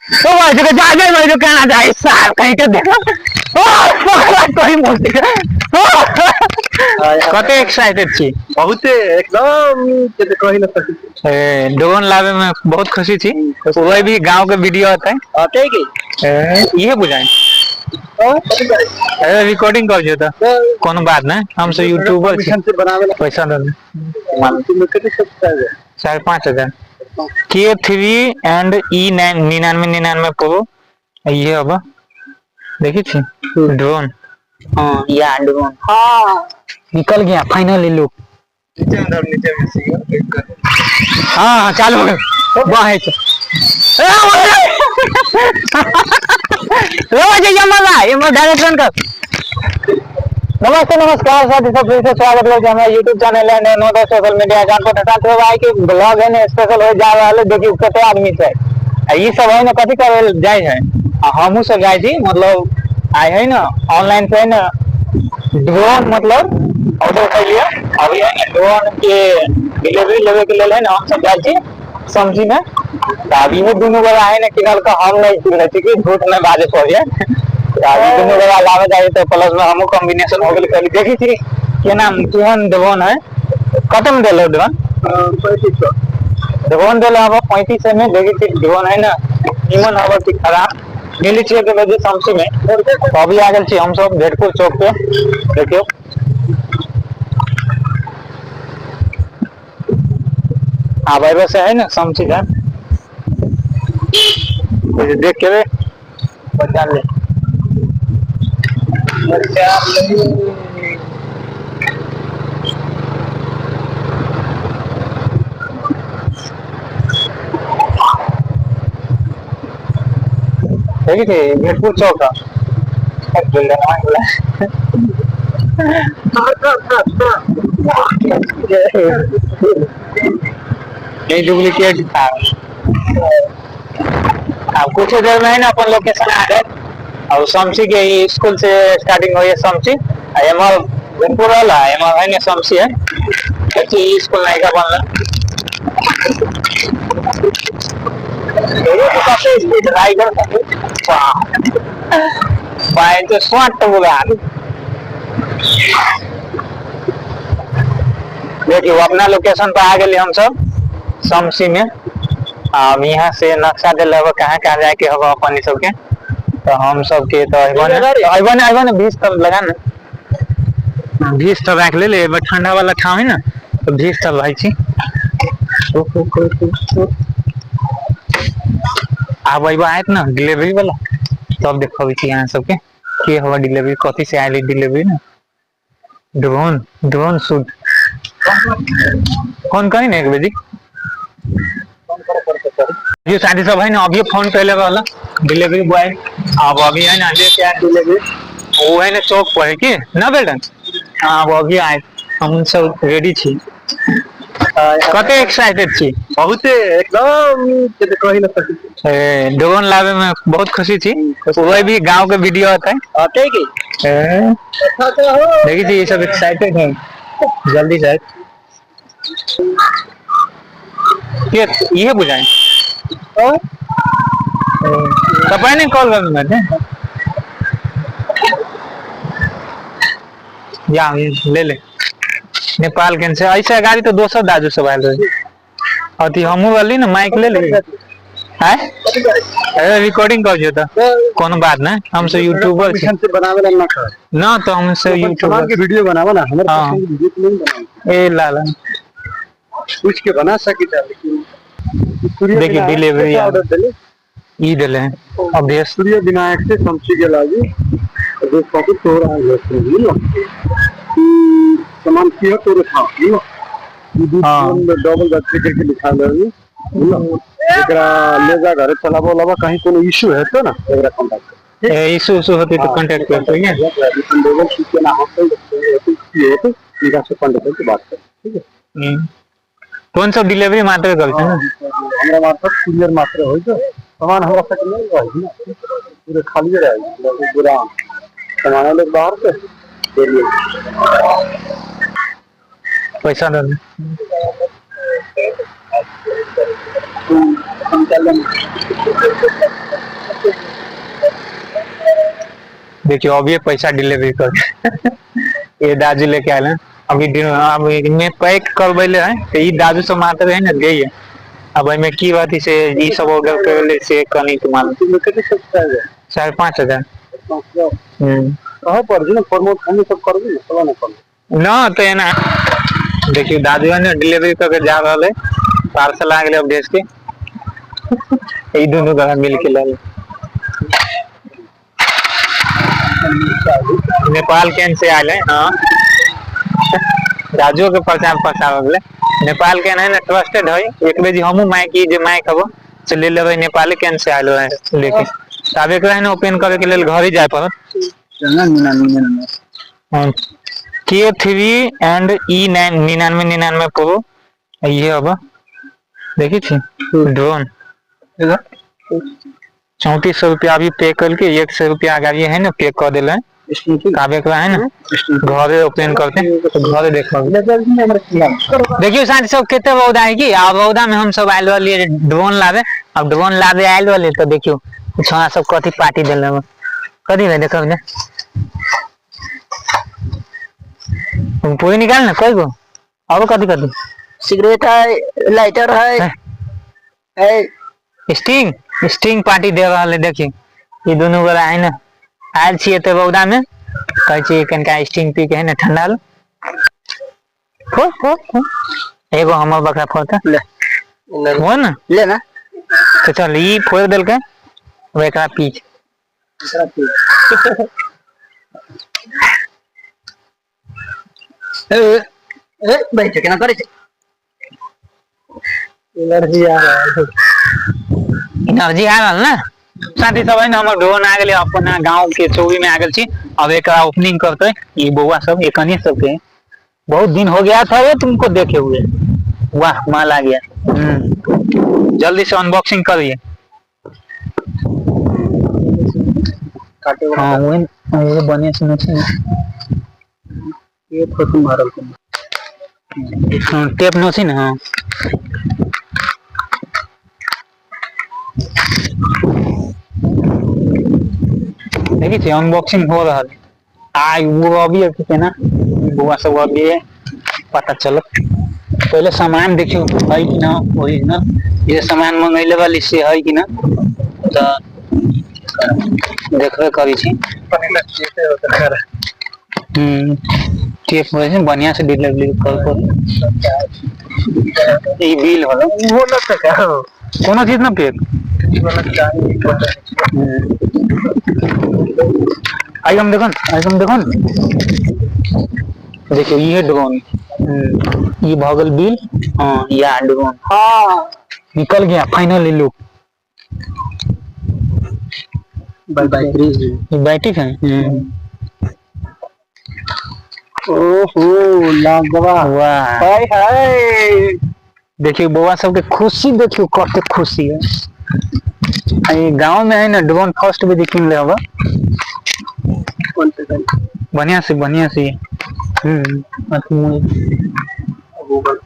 ओ भाई देखो जा जा भाई जो कहना जाए साल कहीं के देखो ओ कहीं बोलते कते एक्साइटेड छी। बहुते एकदम के कहि न सकी। ए, ड्रोन लावे में बहुत खुशी छी। वही भी गांव के वीडियो होता है। आते की ये बुझाए। अरे रिकॉर्डिंग कर जो तो कोनो बात नहीं, हम सब यूट्यूबर छी। से बनावे पैसा दे। ला कते subscriber? 5,500। K3 and E9 99 99 pro ये अब देखी छी ड्रोन। हाँ या ड्रोन हां निकल गया फाइनली लुक। नीचे में धर, नीचे में सी। हाँ हाँ चालू हो गया। वाह है मजा ये मैं डायरेक्शन कर। नमस्ते नमस्कार साथी सब, फिर से स्वागत है हमारा YouTube channel है नो सोशल मीडिया अकाउंट पर। साथ में भाई के ब्लॉग है ना स्पेशल हो जा रहा है। देखिए कते आदमी छै आ ई सब है ना कथी करे जाय है आ हमहू सब जाय छी, मतलब आइ है ना ऑनलाइन से है ना ड्रोन मतलब ऑर्डर कर लिया। अभी है ना ड्रोन के डिलीवरी लेवे के लेल है ना हम सब जाय छी समझी में। तो अभी वो दोनों गोरा है ना किनल का हम नहीं किनले छी कि झूठ नहीं बाजे पड़िए। तो अभी दोनों गोरा लावे जाए तो प्लस में हमू कॉम्बिनेशन हो गेल। कहली देखी छी केना केहन ड्रोन है, कते में देलो ड्रोन? 3500। ड्रोन देलो अब 3500 में। देखी छी ड्रोन है ना निमन हवा की खराब मिली छी के वजह समसी में। तो अभी आ गेल छी हम सब भेटपुर चौक पे। देखियो आब एबे से है ना समसी का देख के बचा ले। देखी थी भेटपुर चौक का ये डुप्लीकेट था। अब कुछ देर में है ना अपन लोकेशन आ गए और समसी के ही स्कूल से स्टार्टिंग हुई है समसी एमर भेटपुर वाला एमर है ना समसी है अच्छी स्कूल नहीं का बनला। काफी स्पीड राइडर भाई तो स्मार्ट बोला। देखिए वो अपना लोकेशन पर आ गए हम सब समसी में। अब यहाँ से नक्शा दिल हब कहाँ कहाँ जाए के हब अपन सब के। तो हम सब के तो अबन अबन 20 तब लगा ना 20 तब रख ले ले ठंडा वाला ठाव है ना तो 20 तब भाई छी। आब अबा आयत ना डिलीवरी वाला तब देखबै छी अहाँ सबके के हवा डिलीवरी कथी से आयल डिलीवरी ना ड्रोन ड्रोन सूट फोन करी ना एक बेरी। ये साथी सब है ना अभी फोन पहले वाला डिलीवरी बॉय अब अभी है ना लेके आए डिलीवरी वो है ना चौक पर है कि ना बेटा। हाँ अब अभी आए हम सब रेडी छी। कते एक्साइटेड छी? बहुते एकदम के कहि न सकी। ड्रोन लावे में बहुत खुशी छी। वही भी गांव के वीडियो होता है। आते की देखी छी ये सब एक्साइटेड है जल्दी से ये बुझाए तपाईँ नै कॉल गर्नु भएको या ले ले नेपाल के से ऐसे अगाडि तो दोसर दाजु सब आयल रहे अथी हमहूँ रहली ना माइक ले ले आय अरे रिकॉर्डिंग कर जो तो कोनो बात नहीं, हम सब यूट्यूबर छी। से बनावे ला ना कर ना तो हम सब यूट्यूबर के वीडियो बनावा ना हमर हाँ। वीडियो तो नहीं बनावा। ए लाला पूछ के बना सकी था लेकिन देखिए डिलीवरी ऑर्डर देले ई देले अभ्यास सूर्य विनायक से समसी के लागी जो कॉपी तोरा है सामान की है तोरे था हाँ। डबल बैटरी करके लिखा रही एकरा ले जा घरे चलाबो लाबो कहीं कोनो इशू है तो ना एकरा कांटेक्ट ए इशू उशू होती तो कांटेक्ट करते हैं। डबल की के ना होते की होते इनका से कांटेक्ट करके बात कर ठीक है। कौन सब डिलीवरी मात्र करते हैं ना? हमरा मार्फत कुरियर मात्र होई तो सामान हमरा तक नहीं रही ना पूरे खाली रही पूरा सामान लोग बाहर से दे लिए पैसा दे देखियो अभी पैसा डिलीवरी कर ये दाजू लेके आयल है। अभी अब में पैक करबैले है तो ई दाजू सब मात्र है ना गई है। अब एमे की बात है से ई सब ऑर्डर करले से कनी तो मालूम। कते सब्सक्राइब है? 5,500। 5,000। हम्म। कहे पर ना प्रमोट हम सब करबी ना सब ना करबी ना तो एना देखियो दादू ने डिलीवरी करके जा रहल है, पार्सल आ गेलै अब देश के। ई दुनू गला मिल के लल नेपाल केन से आयल है। हाँ राजू के पहचान पहचान गेलै नेपाल केन है ना, ट्रस्टेड है। एक बेर हमहू माइक ई जे माइक हबो से ले लेबै, नेपाली केन से आयल है लेके। आब एकरा है ना ओपन करे के लेल घर ही जाय पड़त। चलना के three and E nine 9999 pro ये अब देखी छी ड्रोन 3400 रुपया अभी पे करके 100 रुपया आगाड़ी है ना पे कर दिले। आब एकरा है ना घरे ओपन करते तो घरे देखब। देखियो साथी सब कते रौदा है की। आब रौदा में हम सब आयल रहलियै ड्रोन लाबे। अब ड्रोन लाबे आयल रहलियै तो देखियो छोड़ा सब कथी पार्टी देले कथी भाई देखब ने पूरी निकाल ना कोई गो और कथी कथी सिगरेट है, लाइटर है, है। स्टिंग स्टिंग पार्टी दे रहल है। देखी ई दुनू गोरा है ना आयल छियै एते रौदा में, कहै छियै कनिका स्टिंग पी के है ना ठंडा ल। फोड़ फोड़ फोड़ एगो हमर बकरा फोड़ता ले हो ना ले ना तो चल ई फोड़ देलकै, अब एकरा पी। ए ए बैठ केना करै छै? एनर्जी आ रहल है। एनर्जी आ रहल ना साथी सब है ना। हमर ड्रोन आ गेलै अपना गांव के चौरी में आ गेल छी। अब एकरा ओपनिंग करते ई बौआ सब एकनी सब के बहुत दिन हो गया था वो तुमको देखे हुए। वाह माल आ गया। जल्दी से अनबॉक्सिंग करिए। काटे वाला। हाँ वही वही बढ़िया से नोची। ये फोटो मारल के। हाँ टेप नोची ना। हाँ देखी छी अनबॉक्सिंग हो रहल है। आइ वो अभी अभी के ना बौआ सब अभी है पता चलत। पहले सामान देखियो है कि ना ओरिजिनल, ये सामान मंगैले वाली से है कि ना तो देखबे करै छी। टेप होइ छै बढ़िया से डिलीवरी कर पर ई बिल होलो वो ना सका कोनो चीज ना पेक। आई हम देखन, आई हम देखन, देखियो ये ड्रोन ये भगल बिल। हाँ या ड्रोन हाँ निकल गया फाइनली लुक। बाय बाय ये बैटरी है। ओहो लाजवाब। वाह हाय हाय देखियो बौआ सबके खुशी देखियो कते खुशी है। ये गांव में है ना ड्रोन फर्स्ट भी किन ले होगा कौन से कौन? बढ़िया से बढ़िया से। गूगल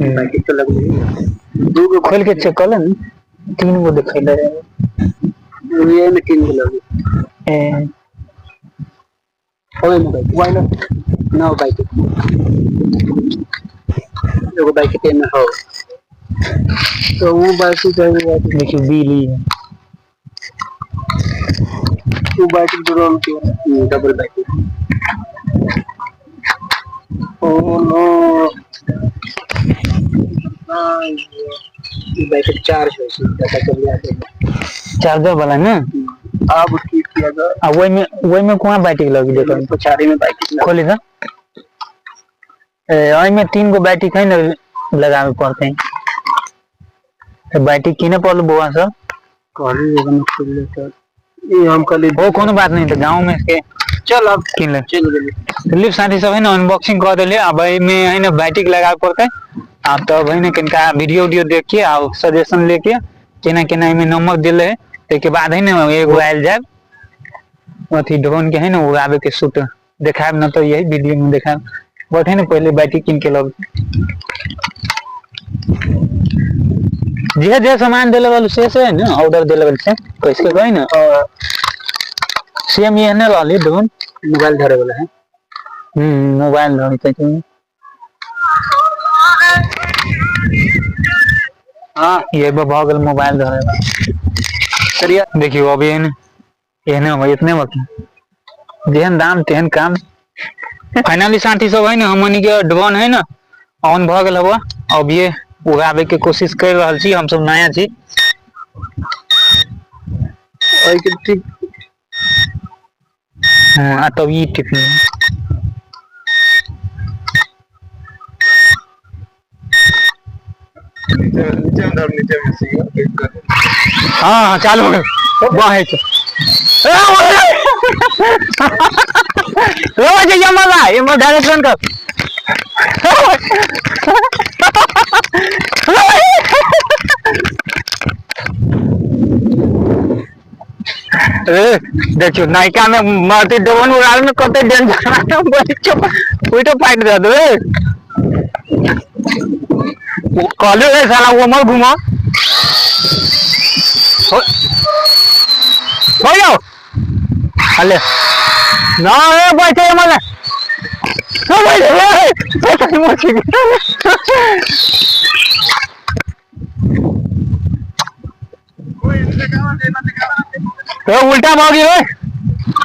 बैटरी तो लग रही है। दू गो खोल के चेक कर ले ना, तीन गो दिखैले ये में तीन गो लगी। ए ओए में why ना ना बाइक एगो बाइक के में हो तो वो बाइक चाहिए। देखियो बिल ही है। वो बाइक ड्रोन के डबल बाइक। ओ नो ये बाइक चार्ज हो छै पता चल गया। चार्जर वाला ना अब ठीक किया गया। आ ओहि में कोना बैटरी लगी देखो पछाड़ी में बाइक खोली ना। ए ओहि में तीन गो बैटरी है ना लगावे पड़ते हैं। तो बैटरी किने पड़ल बौआ सब कहली एगो में खोल लेते ये हम कहली वो कोनो बात नहीं तो गांव में के चल अब किन ले चल गेली। लिप साथी सब है ना अनबॉक्सिंग कर देले। अब एहि में है ना बैटरी लगावे पड़ते। आप तब है ना कनिका वीडियो उडियो देख के आ सजेशन लेके केना केना एहिमे नंबर दिले है ताहिके बाद है ना एगो आयल जाए अथी ड्रोन के है ना उड़ावे के शूट देखायब न तो यही वीडियो में देखायब। बट है ना पहले बैटरी किन के लब जे जे सामान देले वालू से से ना ऑर्डर देले वालू से कैसे कही ना सेम एहने रहली ड्रोन। मोबाइल धरे वाला है। मोबाइल धरे छै। हाँ ये भऽ गेल मोबाइल धरे वाला। चलिए। देखियो अभी एहने एहने हो इतने वक्त जेहन दाम तेहन काम। फाइनली साथी सब है ना हमनी के ड्रोन है ना ऑन भऽ गेल हवा। अब ये उड़ाबे के कोशिश कर रहल छी, हम सब नया छी। ओइ के ठीक। हाँ, आ तब ई टिपनी। नीचे में धर, नीचे में सीखा। हाँ हाँ चालू हो गया। वाह है। ए जे ये मजा ये मजा डायरेक्शन कर। ए देखियो नायिका में मारती ड्रोन उड़ावे में कते डेंजर बच्चो उल्टो पाइट दे दे। कहले रे साला वो मर घुमा हो हो जाओ अले ना ए बैठे मने हो बैठे रे कहीं मोची। ए उल्टा भाग गई।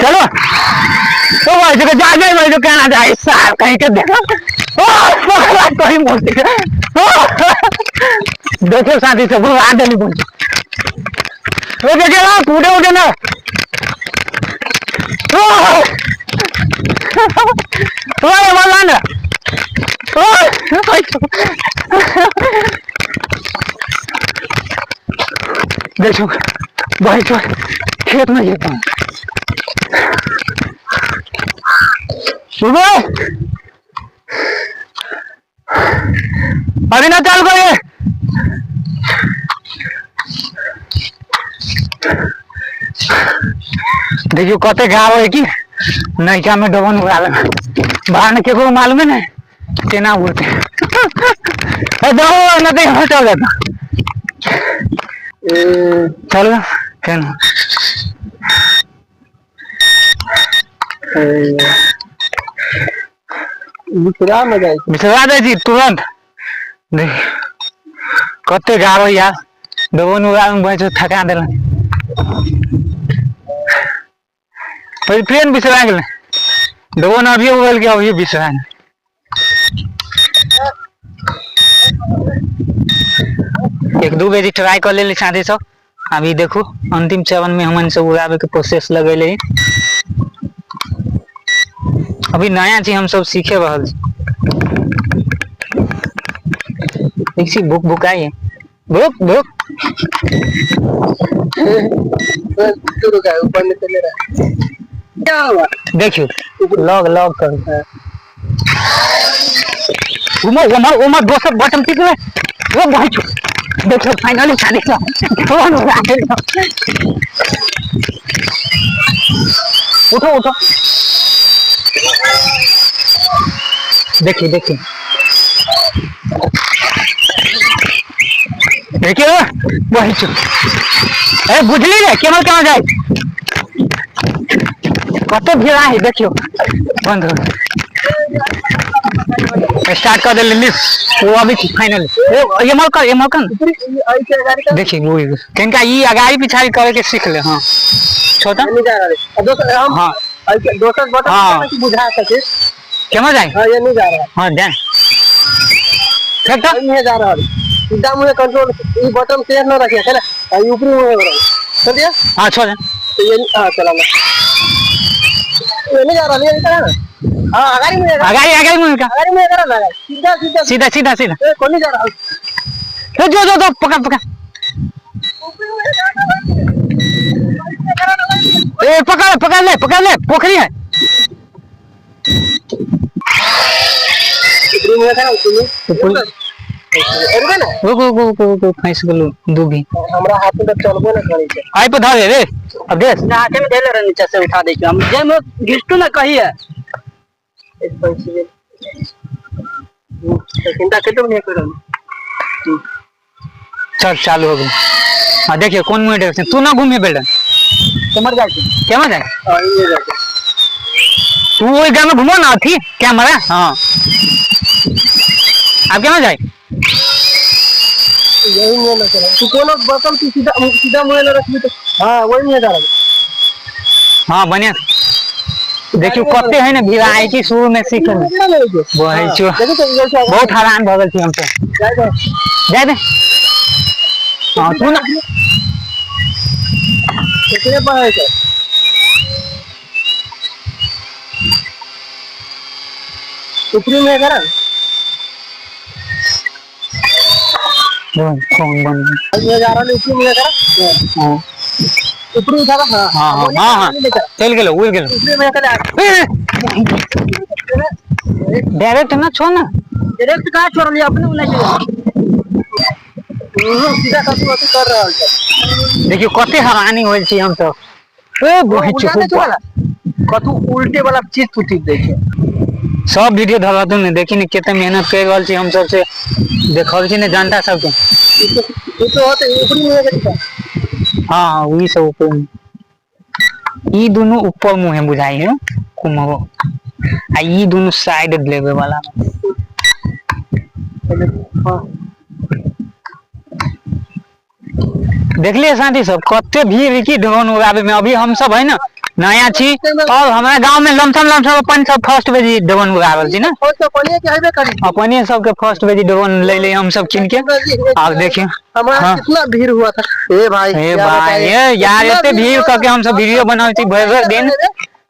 चलो ओ भाई जो जा जाए भाई जो कहना जाए साल कहीं के देखो ओ पकड़ा कहीं मोची। देखो साथी सब आ देली बोल ओ देखिए ना कूदे उड़े ना। ओ ओए वाला ना ओ देखो भाई तो खेत में गिरता हूँ। सुनो अभी ना चालू करिए। देखियो कते घाव है कि नैका में डबन उड़ावे बाहर में केकरो मालूम है ना केना उड़ते। ए दो ना देख चल जाता। चलो केना बिसरा में जाइ। बिसरा जाइ छी तुरंत। देख कते गारो यार डबन उड़ावे में बैठ थका देलन। फिर ट्रेन बिसरा गेलै। डबन अभिये उड़ल के अभिये बिसरा गेलै। एक दू बेरी ट्राई कर लेली साथी सब। अभी देखो अंतिम चरण में हमन सब उड़ावे के प्रोसेस लगेले। अभी नया चीज हम सब सीखे रहल छी। देख छी भूख भूख आई है। भूख भूख रुका ऊपर में चले रहा क्या हुआ? देखियो लॉग लॉग कर उमर उमर उमर दोसर बटन टिप ले वो भाई देखो फाइनली शादी का कौन हो रहा है। उठो उठो देखिए देखिए देखिए वही अरे बुझली रे केमल कहाँ जाए कते भीड़ है। देखियो बंद हो स्टार्ट कर दे लिस्ट वो अभी फाइनल ये मल कर ये मल कर देखिए वो किनका ई अगाड़ी पिछाड़ी करे के सीख ले। हाँ छोटा नहीं जा रहा है दोसर हम। हाँ दोसर बटन हाँ। बुझा सके केमा जाए। हां ये नहीं जा रहा है। हां जाए ठीक था नहीं जा रहा है सीधा मुझे कंट्रोल ई बटन तेज न रखिए है ना ई ऊपरी मुंह में चल दिया। हां छोड़ तो ये हां चला ना ये नहीं जा रहा ये ना हां अगाड़ी मुंह अगाड़ी अगाड़ी मुंह का अगाड़ी मुंह करा ना सीधा सीधा सीधा सीधा सीधा ए कोनी जा रहा ए जो जो जो पकड़ पकड़ ए पकड़ पकड़ ले पोखरी है ऊपरी मुंह करा ऊपरी रुके ना रुक रुक रुक रुक रुक फंस गेलू डूबी। हमरा हाथ में तो चलबो ना करै छै। आई पर धरे रे अब देख ना हाथ में धरे रहे नीचे से उठा दै छै हम जे में घिसटू ना कही है एक पैसे दे चिंता के तो नहीं करल। चल चालू हो गेल। हाँ देखिए कौन मुँह डायरेक्शन, तू ना घूमे बेटा। केमर जाए छै। केमा जाए? हां, ये जाए छै। तू वही गाँव में घूमो ना अथी कैमरा। हाँ आप केमा जाए? यही में ना चला तू, कोनो बकम तू सीधा सीधा मुंह ना रखबी तो हां, वही में जा रहा। हाँ बढ़िया, देखियो कते है ना भीड़ आई की शुरू में सीख बहै छो। देखो तो ये छै। बहुत हैरान भऽ गेल छी हमसब। जाय दो। जाय दे। हाँ तू ना। कितने पर है छै? ऊपरी में करा। फोन बंद। ये जा रहा है, ऊपरी में करा। हाँ। ऊपरी उठा। हां। हाँ हाँ हाँ हाँ, चल गेलो, उड़ गेलो। ऊपरी में करा। डायरेक्ट ना छो ना। डायरेक्ट कहाँ छोड़ लिया अपने उन्हें, सीधा कथू अथी कर रहल छै। देखियो कते हैरानी होल छी हम सब। ए बहै उल्टा नहि छो। वाला कथू, उल्टे वाला चीज तू टिप दै छै। सब वीडियो धरा तू ने, देखी ने कते मेहनत कर रहल छी हम सब से देखल छी ने जनता सबके। ई तो होते ऊपरी में करी। हाँ हाँ, वही सब ऊपर में। ई दुनू ऊपर मुँहे बुझाई है कुम्हरो आ ई दुनू साइड लेवे वाला। हां। देखलिए साथी सब कते भीड़ की ड्रोन उड़ाबे में। अभी हम सब है ना नया छी और हमारा गांव में लमसम लमसम अपन सब फर्स्ट बेजी ड्रोन उड़ाबल छी ना। और तो पनिया के हेबे करी। अपने सबके फर्स्ट बेजी ड्रोन ले ले हम सब किन के। आब देखियो। हमारा हाँ। कितना भीड़ हुआ था ए भाई। ए क्या भाई बताइए? ए यार, इतना एते भीड़ हुआ करके था। हम सब वीडियो बनाबै छी भरि भरि दिन,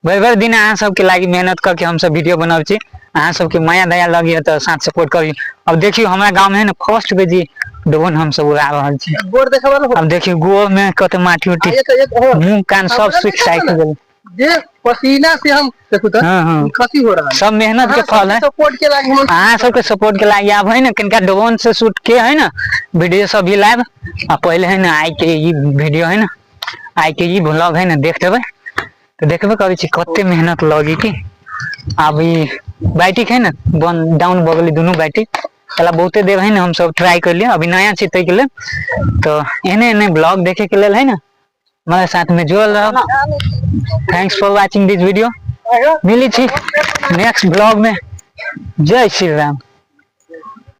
भरि भरि दिन अहाँ सबके लागि मेहनत करके हम सब वीडियो बनाबै छी। अहाँ सबके माया दया लगी तऽ साथ सपोर्ट करी। अब देखियो हमरा गांव में है ना फर्स्ट बेजी ड्रोन हम सब उड़ा रहल छी। बोर्ड देखाबा हो। अब देखियो गोर में कते माटी उटी। एक एक हो। मुंह कान सब हमरा सुख देखा साइक ना। गेल। जे पसीना से हम देखू तो हाँ, हाँ। खसी हो रहा है। सब मेहनत के फल है। सपोर्ट के लागी हम अहाँ सबके सपोर्ट के लागि आब है ना कनिका ड्रोन से शूट के है ना वीडियो सब भी लाइव। आ पहले है ना आई के ई वीडियो है ना आई के ई ब्लॉग है ना देख देबै तऽ देखबे करै छी कते मेहनत लगी की। आब ई बैटिक है ना बन डाउन भऽ गेलै दुनू बैटिक। तला बहुते देर है ना हम सब ट्राई कर लिया, अभी नया छी ताहि के लेल। तो एहने एहने ब्लॉग देखे के लेल है ना हमारे साथ में जुड़ल रहब। Thanks for watching this video. मिली छी नेक्स्ट ब्लॉग में। जय श्री राम।